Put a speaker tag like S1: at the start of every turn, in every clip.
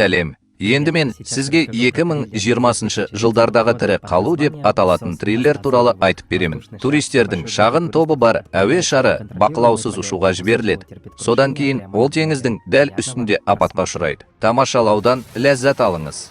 S1: Сәлем! Енді мен сізге 2020 жылдардағы «Тірі қалу» деп аталатын триллер туралы айтып беремін. Туристердің шағын тобы бар әуе шары бақылаусыз ұшуға жіберіледі. Содан кейін ол теңіздің дәл үстінде апатқа ұшырайды. Тамашалаудан ләззат алыңыз.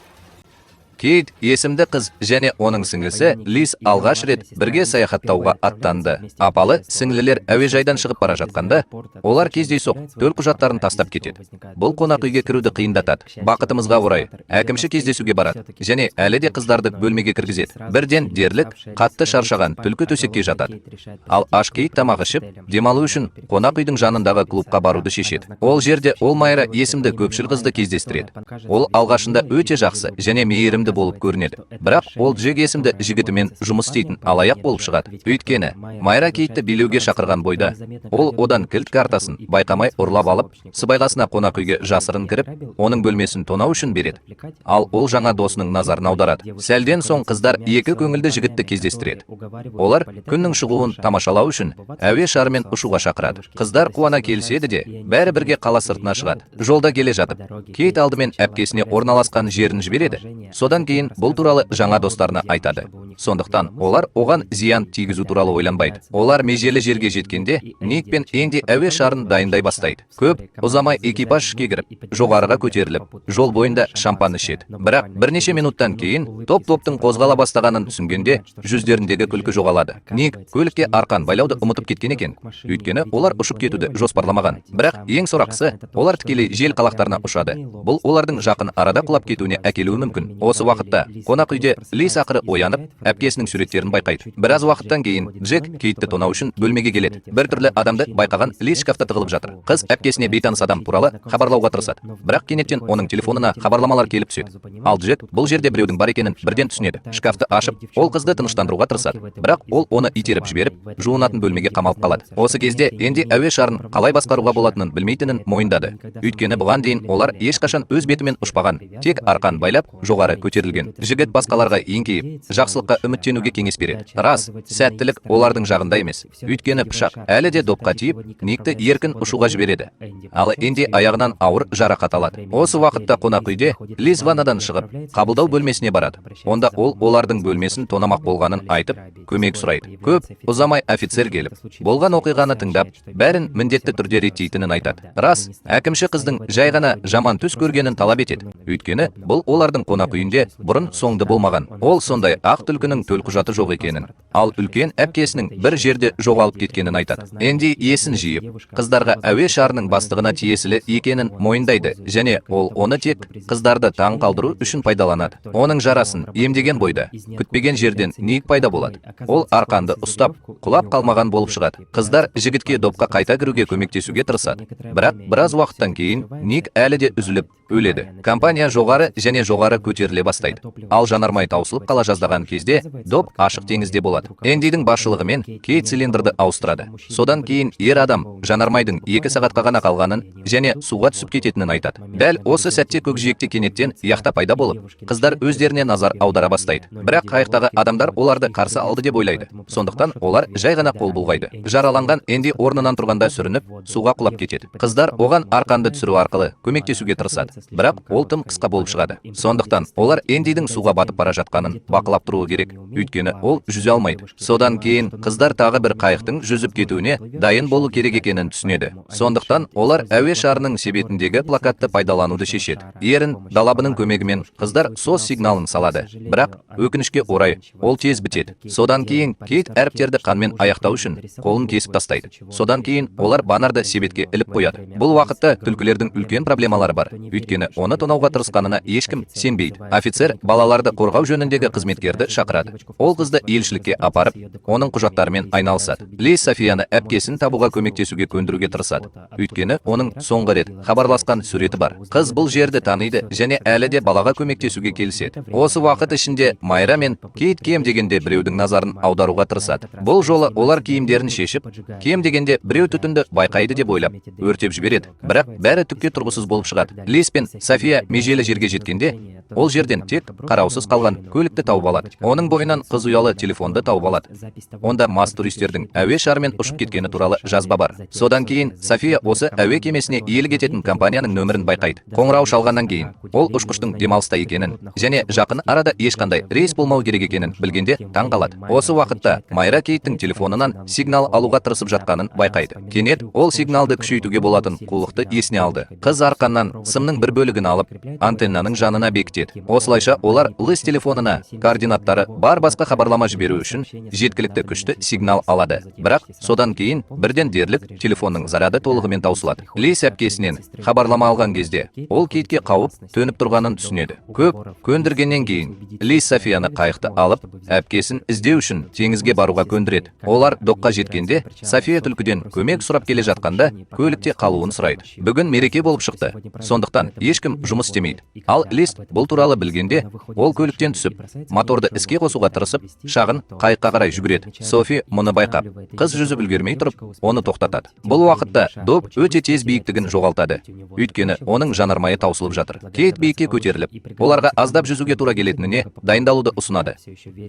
S1: Кейт есімді қыз және оның сіңлісі Лиз алғаш рет бірге саяхаттауға аттанды. Апалы сіңлілер әуежайдан шығып бара жатқанда, олар кездейсоқ төлқұжаттарын тастап кетеді. Бұл қонақ үйге кіруді қиындатады. Бақытымызға орай, әкімші кездесуге барады және әлі де қыздарды бөлмеге кіргізеді. Бірден дерлік қатты шаршаған түлкі төсекке жатады. Ал аш Кейт тамақ ішіп, демалу үшін қонақ үйдің жанындағы клубқа баруды шешеді. Ол жерде ол Майра есімді көпшіл қызды кездестіреді. Ол алғашында өте жақсы және мейірімді болып көрінеді. Бірақ ол Джек есімді жігітімен жұмыс істейтін алаяқ болып шығады. Өйткені Майра Кейтті билеуге шақырған бойда, ол одан кілт картасын байқамай ұрлап алып, сыбайласына қонақ үйге жасырын кіріп, оның бөлмесін тонау үшін береді. Ал ол жаңа досының назарын аударады. Сәлден соң қыздар екі көңілді жігітті кездестіреді. Олар күннің шығуын тамашалау үшін әуе шарымен ұшуға шақырады. Қыздар қуана келіседі де, бәрі бірге қала сыртына шығады. Жолда келе жатып, Кейт алдымен әпкесіне орналасқан жерін жібереді. Содан кейін бұл туралы жаңа достарына айтады. Сондықтан олар оған зиян тигізу туралы ойланбайды. Олар межелі жерге жеткенде, Ник пен Энди әуе шарын дайындай бастайды. Көп ұзамай экипаж ішке кіріп, жоғарыға көтеріліп, жол бойында шампан ішеді. Бірақ бірнеше минуттан кейін топ топтың қозғала бастағанын түсінгенде, жүздеріндегі күлкі жоғалады. Ник көлікке арқан байлауды ұмытып кеткен екен. Өйткені олар ұшып кетуді жоспарламаған. Бірақ ең сорақысы, олар тікелей жел қалақтарына ұшады. Бұл олардың жақын арада құлап кетуіне әкелуі мүмкін. Осы уақытта қонақ үйде Лиз ақыры оянып, әпкесінің суреттерін байқайды. Біраз уақыттан кейін Джек Кейтті тонау үшін бөлмеге келеді. Бір түрлі адамды байқаған Лиз шкафта тығылып жатыр. Қыз әпкесіне бейтаныс адам туралы хабарлауға тырысады. Бірақ кенеттен оның телефонына хабарламалар келіп түседі. Ал Джек бұл жерде біреудің бар екенін бірден түсінеді. Шкафты ашып, ол қызды тыныштандыруға тырысады. Бірақ ол оны итеріп жіберіп, жуынатын бөлмеге қамалып қалады. Осы кезде Энди әуе шарын қалай басқаруға болатынын білмейтінін мойындады. Өйткені бұған дейін олар ешқашан өз бетімен ұшпаған, тек арқан байлап, жоғары көтерілген. Жігіт басқаларға еңкейіп, жақсылыққа үміттенуге кеңес береді. Рас, сәттілік олардың жағында емес. Өйткені пышақ әлі де допқа тиіп, Никті еркін ұшуға жібереді. Ал Энди аяғынан ауыр жарақат алады. Осы уақытта қонақ үйде Лиз ваннадан шығып, қабылдау бөлмесіне барады. Онда ол олардың бөлмесін тонамақ болғанын айтып, көмек сұрайды. Көп ұзамай офицер келіп, болған оқиғаны тыңдап, бәрін міндетті түрде реттейтінін айтады. Рас, әкімші қыздың жай ғана жаман түс көргенін талап етеді. Өйткені бұл олардың қонақ үйінде бұрын соңды болмаған. Ол сондай ақ түлкінің төлқұжаты жоқ екенін, ал үлкен әпкесінің бір жерде жоғалып кеткенін айтады. Энди есін жиып, қыздарға әуе шарының бастығына тиесілі екенін мойындайды және ол оны тек қыздарды таң қалдыру үшін пайдаланады. Оның жарасын емдеген бойда, күтпеген жерден Ник пайда болады. Ол арқанды ұстап, құлап қалмаған болып шығады. Қыздар жігітке допқа қайта кіруге көмектесуге тырысады. Бірақ біраз уақыттан кейін Ник әлі де үзіліп өледі. Компания жоғары және жоғары көтеріле бастайды. Ал жанармай таусылып қала жаздаған кезде доп ашық теңізде болады. Эндидің басшылығымен Кейт цилиндрді ауыстырады. Содан кейін ер адам жанармайдың 2 сағатқа ғана қалғанын және суға түсіп кететінін айтады. Дәл осы сәтте көкжиекте кенеттен яхта пайда болып, қыздар өздеріне назар аудара бастайды. Бірақ қайықтағы адамдар оларды қарсы алды деп ойлайды. Сондықтан олар жай ғана қол бұлғайды. Жараланған Энди орнынан тұрғанда сүрініп, суға құлап кетеді. Қыздар оған арқанды түсіру арқылы көмектесуге тырысады. Бірақ ол тым қысқа болып шығады. Сондықтан олар Эндидің суға батып бара жатқанын бақылап тұруы керек. Өйткені ол жүзе алмайды. Содан кейін қыздар тағы бір қайықтың жүзіп кетуіне дайын болу керек екенін түсінеді. Сондықтан олар әуе шарының себетіндегі плакатты пайдалануды шешеді. Ерін далабының көмегімен қыздар SOS сигналын салады. Бірақ өкінішке орай, ол тез бітеді. Содан кейін Кейт әріптерді қанмен аяқтау үшін қолын кесіп тастайды. Содан кейін олар баннерді себетке іліп қояды. Бұл уақытта түлкілердің үлкен проблемалары бар. Өйткені оны тонауға тырысқанына ешкім сенбейді. Офицер балаларды қорғау жөніндегі қызметкерді шақырады. Ол қызды елшілікке апарып, оның құжаттарымен айналысады. Лиз Софияны әпкесін табуға көмектесуге көндіруге тырысады. Өйткені оның соңғы рет хабарласқан суреті бар. Қыз бұл жерді таниды және әлі де балаға көмектесуге келіседі. Осы уақыт ішінде Майра мен Кейт кем дегенде біреудің назарын аударуға тырысады. Бұл жолы олар киімдерін шешіп, кем дегенде біреу түтінді байқайды деп ойлап, өртеп жібереді. Бірақ бәрі түкке тұрғысыз болып шығады. Лиз пен София межелі жерге жеткенде, Ол жерден тек қараусыз қалған көлікті тауып алады. Оның бойынан қыз ұялы телефонды тауып алады. Онда мас туристердің әуе шарымен ұшып кеткені туралы жазба бар. Содан кейін София осы әуе кемесіне иелік ететін компанияның нөмірін байқайды. Қоңырау шалғаннан кейін ол ұшқыштың демалыста екенін және жақын арада ешқандай рейс болмау керек екенін білгенде таң қалады. Осы уақытта Майра Кейттің телефонынан сигнал алуға тырысып жатқанын байқайды. Кенет ол сигналды күшейтуге болатын қулықты есіне алды. Қыз арқаннан сымның бір бөлігін алып, антеннаның жанына бекітеді. Осылайша олар Лиз телефонына координаттары бар басқа хабарлама жіберу үшін жеткілікті күшті сигнал алады. Бірақ содан кейін бірден дерлік телефонның заряды толығымен таусылады. Лиз әпкесінен хабарлама алған кезде ол Кейтке қауіп төніп тұрғанын түсінеді. Көп көндіргеннен кейін Лиз Софияны қайықты алып, әпкесін іздеу үшін теңізге баруға көндіреді. Олар доққа жеткенде София түлкіден көмек сұрап келе жатқанда көлікте қалуын сұрайды. Бүгін мереке болып шықты, сондықтан ешкім жұмыс істемейді. Ал Лиз бұл туралы білгенде, ол көліктен түсіп, моторды іске қосуға тырысып, шағын қайыққа қарай жүгіреді. Софи мұны байқап, қыз жүзіп үлгермей тұрып, оны тоқтатады. Бұл уақытта доп өте тез биіктігін жоғалтады, өйткені оның жанармайы таусылып жатыр. Кейт биікке көтеріліп, оларға аздап жүзуге тура келетініне дайындалуды ұсынады,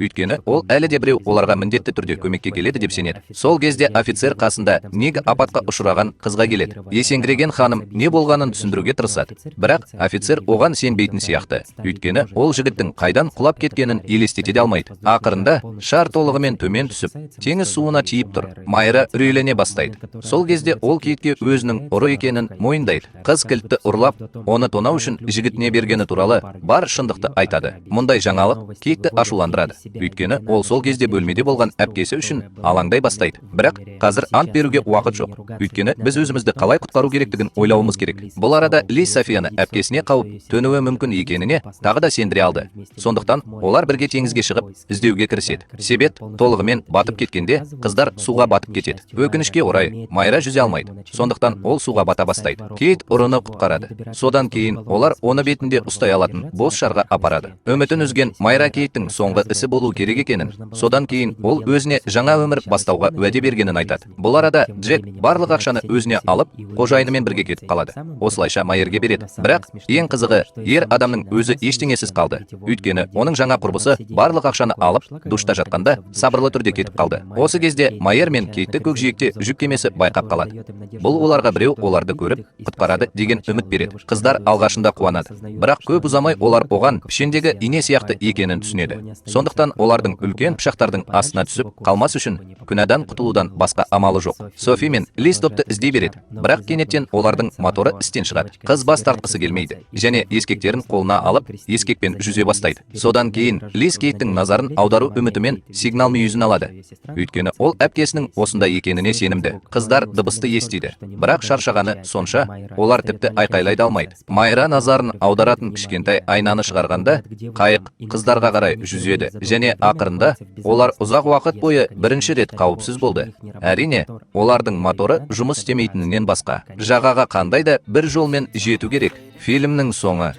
S1: өйткені ол әлі де біреу оларға міндетті түрде көмекке келеді деп сенеді. Сол кезде офицер қасында неге апатқа ұшыраған қызға келеді. Есеңгіреген ханым не болғанын түсіндіруге тырысады, бірақ офицер оған сенбейтін сияқты, өйткені ол жігіттің қайдан құлап кеткенін елестете де алмайды. Ақырында шар толығымен төмен түсіп, теңіз суына тиіп тұр. Майра үрейлене бастайды. Сол кезде ол Кейтке өзінің ұры екенін мойындайды. Қыз кілтті ұрлап, оны тонау үшін жігітіне бергені туралы бар шындықты айтады. Мұндай жаңалық Кейтті ашуландырады, өйткені ол сол кезде бөлмеде болған әпкесі үшін алаңдай бастайды. Бірақ қазір ант беруге уақыт жоқ, өйткені біз өзімізді қалай құтқару керектігін ойлауымыз керек. Бұл арада Лиз Софияны әпкесіне қауіп төнуі мүмкін екеніне тағы да сендіре алды. Сондықтан олар бірге теңізге шығып, іздеуге кіріседі. Себет толығымен батып кеткенде, қыздар суға батып кетеді. Өкінішке орай, Майра жүзе алмайды, сондықтан ол суға бата бастайды. Кейт ұрыны құтқарады. Содан кейін олар оны бетінде ұстай алатын бос шарға апарады. Үмітін үзген Майра Кейттің соңғы ісі болу керек екенін, содан кейін ол өзіне жаңа өмір бастауға уәде бергенін айтады. Бұл арада Джек барлық ақшаны өзіне алып, қожайынымен бірге кетіп қалады. Осылайша Майерге береді. Бірақ ең қызығы, ер адамның өзі ештеңесіз қалды, өйткені оның жаңа құрбысы барлық ақшаны алып, душта жатқанда сабырлы түрде кетіп қалды. Осы кезде Майер мен Кейтті көкжиекте жүк кемесі байқап қалады. Бұл оларға біреу оларды көріп, құтқарады деген үміт береді. Қыздар алғашында қуанады, бірақ көп ұзамай олар оған пішендегі ине сияқты екенін түсінеді. Сондықтан олардың үлкен пышақтардың астына түсіп қалмас үшін күнәдан құтылудан басқа амалы жоқ. Софи мен Лиз допты іздей береді, бірақ кенеттен олардың моторы істен шығады. Қыз бас тартқысы келмейді және ескектерін қолына алып, ескекпен жүзе бастайды. Содан кейін Лиз Кейттің назарын аудару үмітімен сигнал мүйізін алады, өйткені ол әпкесінің осында екеніне сенімді. Қыздар дыбысты естиді, бірақ шаршағаны сонша, олар тіпті айқайлай да алмайды. Майра назарын аударатын кішкентай айнаны шығарғанда, қайық қыздарға қарай жүзеді және ақырында олар ұзақ уақыт бойы бірінші рет қауіпсіз болды, әрине, олардың моторы жұмыс істемейтінінен басқа. Жағаға қандай да бір жолмен жету керек. Фильмнің соңы.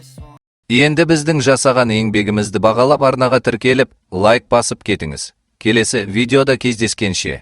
S1: Енді біздің жасаған еңбегімізді бағалап, арнаға тіркеліп, лайк басып кетіңіз. Келесі видеода кездескенше.